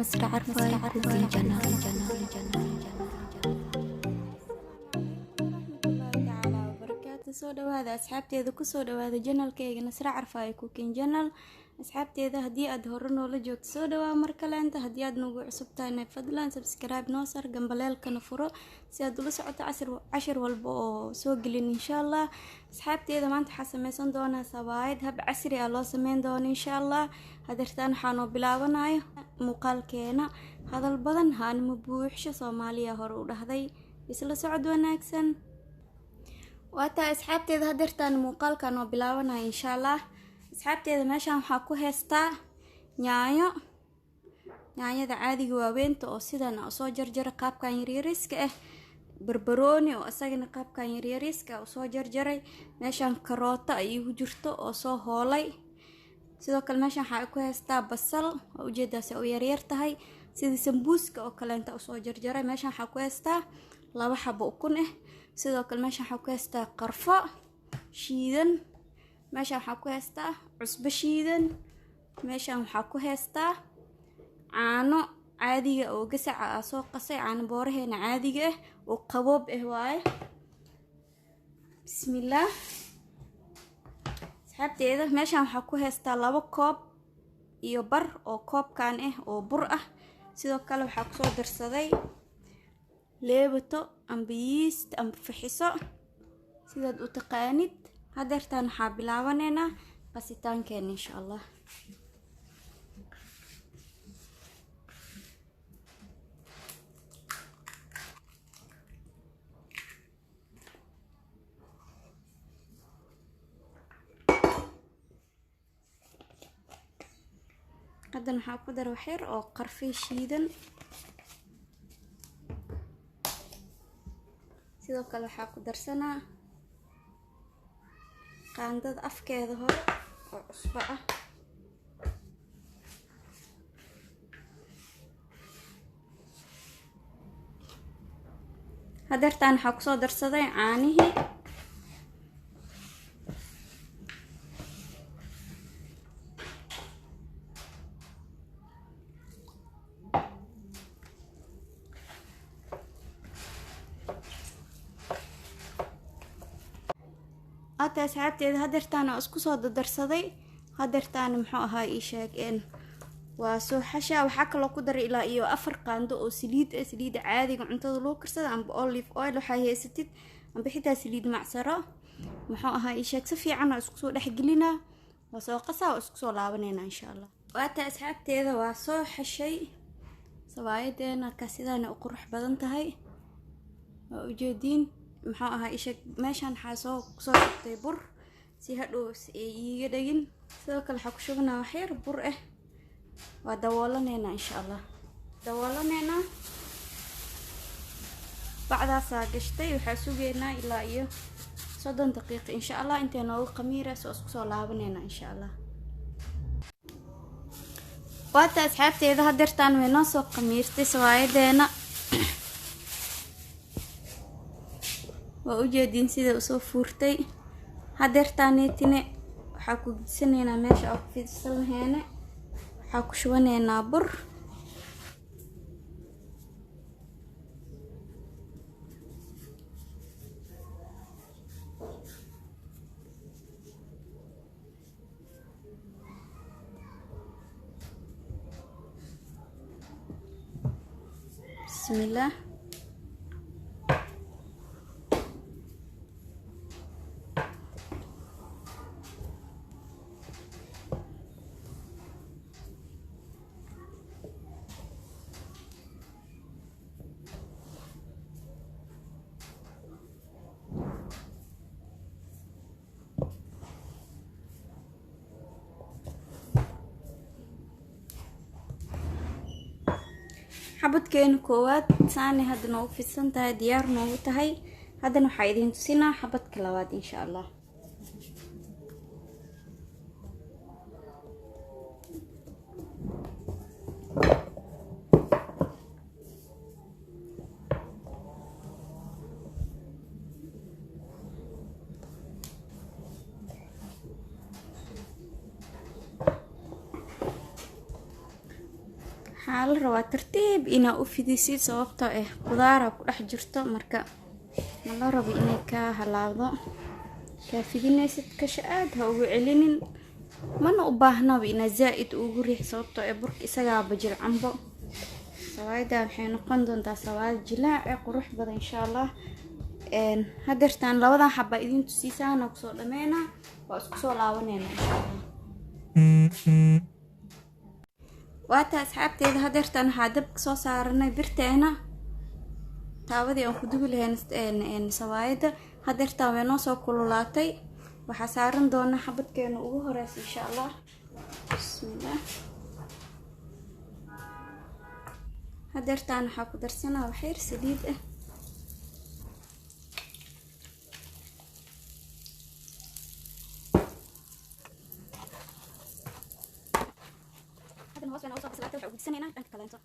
Nasra Carfay Cooking Channel. Soo dhawaada asxaabteeda, kusoo dhawaada channelkeyga Nasra Carfaayo Cooking Channel. Asxaabteeda, haddii aad hore noola joogto, soo dhawaa mar kaleenta. Haddii aad nagu cusub tahayna, fadlan subscribe noo sar, gambaleelkana furo si aad ula socoto cashir walba oo soo gelin, insha Allah. Asxaabteeda, maanta waxaa sameysan doonaa sabaayad hab casri ah loo sameyn doono, insha Allah. Hadeertaan waxaa noo bilaabanayo muuqaalkeena. Hadal badan haanima buuxsho, Soomaaliya hore u dhahday. Isla socod wanaagsan. Waataa asxaabteeda, hadeertaan muuqaalkan oo bilaabanaya, insha Allah. Asxaabteeda, meeshaan waxaa ku heystaa yaanyo, yaanyada caadiga waaweynta oo sidan usoo jarjaray qaabkan yaryariska ah, barbarooni oo isagana qaabkan yaryariska ah usoo jarjaray, meeshaan karooto ay igu jirto oo soo hoolay. Sidoo kale meeshaan waxaa ku heystaa basal, waa ujeedaas u yaryar tahay, sidii sambuuska oo kaleenta usoo jarjaray. Meeshaan waxaa ku heystaa 2 xabo ukun ah. Sidoo kale meeshaan waxaa ku heystaa qarfo shiidan, meeshaan waxaa ku heystaa cusbo shiidan, meeshaan waxaa ku heystaa caano caadiga oo gasaca ah soo qasay, caano booraheena caadiga ah oo qaboob ah waaye. Bismillaah. Asxaabteeda, meeshaan waxaa ku heystaa 2 koob iyo bar oo koobkan ah oo bur ah. Sidoo kale waxaa kusoo darsaday leebato amba yeast amba fixiso, sidaad u taqaanid. Hadeertaan waxaa bilaabaneynaa qasitaankeena, insha Allah. Haddana waxaa ku dara waxyar oo qarfay shiidan. Sidoo kale waxaa ku darsanaa qaandada afkeeda hore oo cusbo ah. Hadeertaan waxaa kusoo darsaday caanihii. Hata asxaabteeda, hadeertaan waa isku soo dadarsaday. Hadeertaan muxuu ahaa ii sheegeen, waa soo xashaa. Waxaa kaloo ku daray ilaa iyo 4 qaando oo saliid ah, saliida caadiga cuntada lagu karsada amba olive oil waxaa haysatid, amba xitaa saliid macsaro. Muxuu ahaa ii sheeg, si fiican waa isku soo dhexgelinaa, waa soo qasaa, waa isku soo laabaneynaa, insha Allah. Waata asxaabteeda, waa soo xashay sabaayadeena ka sidaana u qurux badan tahay, waa ujeediin. Muxuu ahaa isheeg, meeshaan waxaa soo shubtay bur si hadhow ay iiga dhegin. Sidoo kale waxaa ku shubanaa waxyar bur ah. Waa daboolaneynaa, insha Allah. Daboolaneynaa, bacdaasaa gashtay. Waxaa sugeynaa ilaa iyo 30 daqiiqo, insha Allah. Intay noogu qamiirayso oo isku soo laabaneynaa, insha Allah. Waata asxaabteeda, hadeertaan way noo soo qamiirtay sawaayadeena, waa ujeediin sida usoo fuurtay. Hadeertaaneetine waxaa ku gedisaneynaa meesha oo ku fidsan laheene. Waxaa ku shubaneynaa bur. Bismillaah. Xabadkeena koowaad saanay hadda noogu fidsan tahay, diyaar noogu tahay. Haddana waxaa idiin tusinaa xabadka labaad, insha Allah. Waxaan Waxaa la rabaa tartiib inaa u fidisid, sababtoo ah qudaara ku dhex jirto, marka ma la rabo inay kaa halaawdo. Kaa fidinaysid kasha aad ha ugu celinin, mana u baahnaba inaa zaa-id ugu riix, sababtoo ah burka isagaaba jilcanbo. Sawaayadda waxay noqon doontaa sawaayad jilaac ee qurux badan insha Allah. Hadeertaan labadan xaba idin tusiisaana kusoo dhameynaa, waa isku soo laabanayna insha Allah. Waata asxaabteeda, hadeertaan waxaa dabka soo saaranay birteena, taabadii aan ku dubi lahayn sawaayadda. Hadeertaan way noo soo kululaatay. Waxaa saaran doonaa xabadkeena ugu horeysa insha Allah. Bismillah. Hadeertaan waxaa ku darsanaa waxyar saliid ah. Haddana hoos bay nooga soo bislaatay, waxaa u gudisanaynaa dhanka kaleento.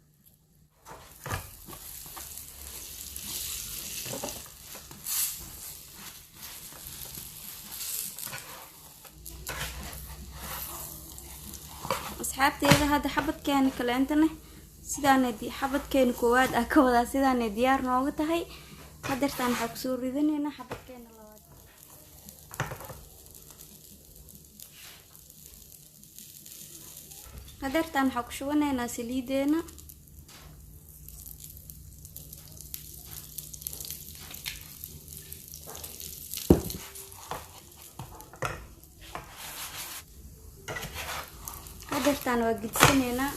Asxaabteeda, hadda xabadkeena kaleentana sidaana, xabadkeena koowaad ah ka wadaa, sidaanay diyaar nooga tahay. Hadeertaan waxaa kusoo ridanaynaa xabadkeena labaad. Hadeertaan waxaa ku shubanaynaa saliideena. Hadeertaan waa gedisaneynaa.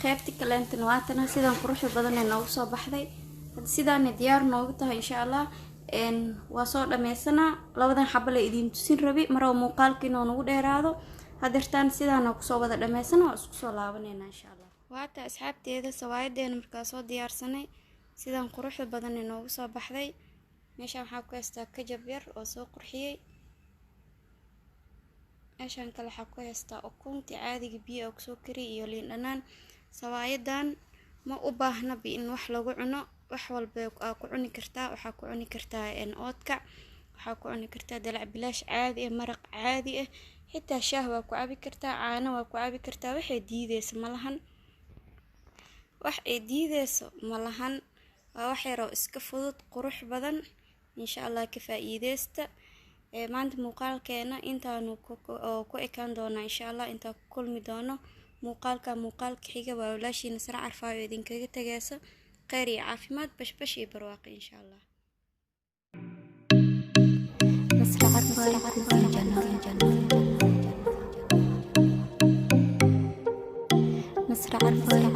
Qaybta kaleentana waatana, sidaan quruxda badan ee noogu soo baxday. Hadda sidaanay diyaar noogu tahay insha Allah. Waa soo dhameysanaa labadan xabo la idiin tusin rabi maraba muuqaalka inuu nagu dheeraado. Hadeertaan sidaana kusoo wada dhameysana, waa isku soo laabanayna insha Allah. Waata asxaabteeda, sawaayadeena markaa soo diyaarsanay, sidaan quruxda badan ee noogu soo baxday. Meeshaan waxaa ku haystaa kajab yar oo soo qurxiyey. Meeshaan kale waxaa ku haystaa ukunti caadiga biyo oo kusoo kariyay iyo liin dhanaan. Sawaayadan ma u baahnaba in wax lagu cuno, wax walba aa ku cuni kartaa. Waxaa ku cuni kartaa oodkac, waxaa ku cuni kartaa dalac bilaash caadi ah, maraq caadi ah, xitaa shaah waa ku cabi kartaa, caano waa ku cabi kartaa. Waxay diideysa ma lahan, wax ay diideyso ma lahan. Waa wax yaroo iska fudud, qurux badan insha Allah. Ka faa-iideysta. Maanta muuqaalkeena intaanu oo ku ekaan doonaa insha Allah. Intaa ku kulmi doono muuqaalka muuqaalka xiga, waa walaashii Nasre Carfaayo idinkaga tagaysa kheyr iyo caafimaad, bashbash iyo barwaaqo insha Allah. Nasra Carfaayo Cooking Channel. Nasra Carfaayo.